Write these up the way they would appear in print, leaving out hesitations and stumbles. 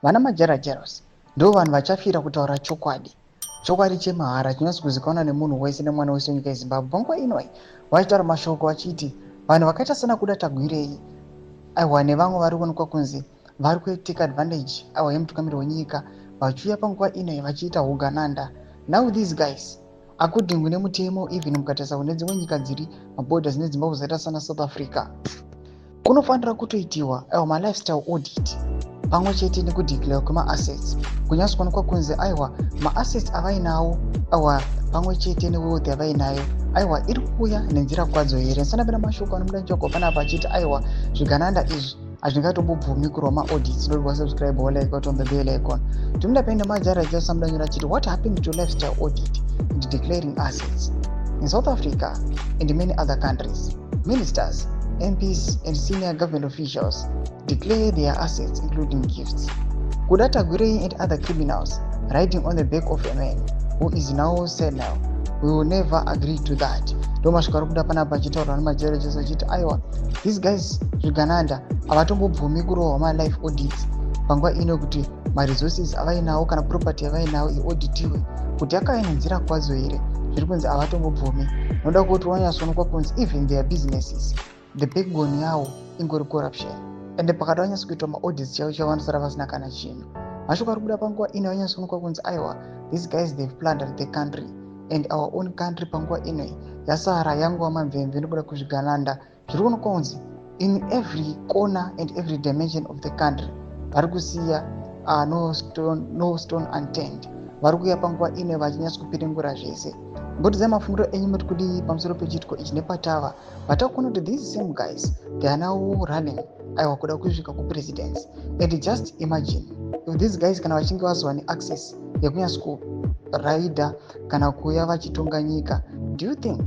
Vana Majara Jeros ndo vanhu vachafira kutaura chokwadi, chokwadi chemahara chinonatsa kuzikanwa nemunhu wese nemwana wese wenyika yeZimbabwe. Panguva inoi vachitaura mashoko vachiti vanhu vakaita sana Kuda Tagwirei, aiwa, nevamwe vari kuonekwa kunzi vari kutake advantage, aiwa, yemutungamiri wenyika, vachiuya panguva inoi vachiita ugananda. Now these guys, according nemutemo, even mukatarisa kune dzimwe nyika dziri maborders neZimbabwe, dzaita sana South Africa, kunofanira kutoitiwa, aiwa, malifestyle audit pamwe chete nekudeclare kwemaassets, kunyatso kuonekwa kunzi, aiwa, maassets avainawo, aiwa, pamwe chete newealth yavainayo, aiwa, iri kuuya nenzira kwadzo here. Ndisanapinda mashoko anomuda nchoko panapa achiti, aiwa, zvigananda izvi hazvingatombobvumi kurwa maaudits. Ndodirwa subscribe, walike, on the bell icon. Tinoda paine Majara Jasamudanyura achiti, "What happened to lifestyle audit and declaring assets? In South Africa and many other countries, ministers, MPs and senior government officials declare their assets, including gifts. Kuda Tagwirei and other criminals riding on the back of a man who is now senile, we will never agree to that." Ndo masvika ari kuda panapa achitaurwa nemajerejeso achiti, aiwa, these guys, zvigananda, havatombobvumi kurohwa malife audits panguva ino, kuti maresources avainawo kana property yavainawo iauditiwe kuti yakauya nenzira kwadzo here. Zviri kunzi havatombobvumi noda kuti wanyatsoonekwa kunzi even their businesses, the backbone yawo ingori corruption, ende pakada vanyatso kuitwa maaudits chaivo chaivo, vanosara vasina kana chinhu. Mashoko ari kubuda panguva ino, vanyatsoonekwa kunzi, aiwa, these guys, they've plundered the country and our own country. Panguva inoi yasara yanguva mamvemve nekuda kwezvigananda. Zviri kuonekwa kunzi in every corner and every dimension of the country vari kusiya no stone unturned. Vari kuuya panguva ino vachinyatso kupiringura zvese. Mbotidzai mafungiro enyu, muri kudii pamusoro pechiitiko ichi nepatava vatakuona kuti these same guys, they are now running, aiwa, kuda kusvika kupresidency? And just imagine if these guys, kana vachinge vazova neaccess yekunyatso kuraida kana kuuya vachitonga nyika, do you think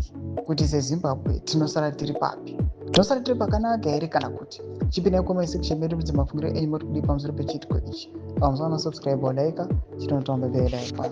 kuti seZimbabwe tinosara tiri papi? Tinosara tiri pakanaka here kana kuti? Chipinai comment section medu, mudze mafungiro enyu, muri kudii pamusoro pechiitiko ichi. Pamusana subscribe, walike, chinotomba bell icon.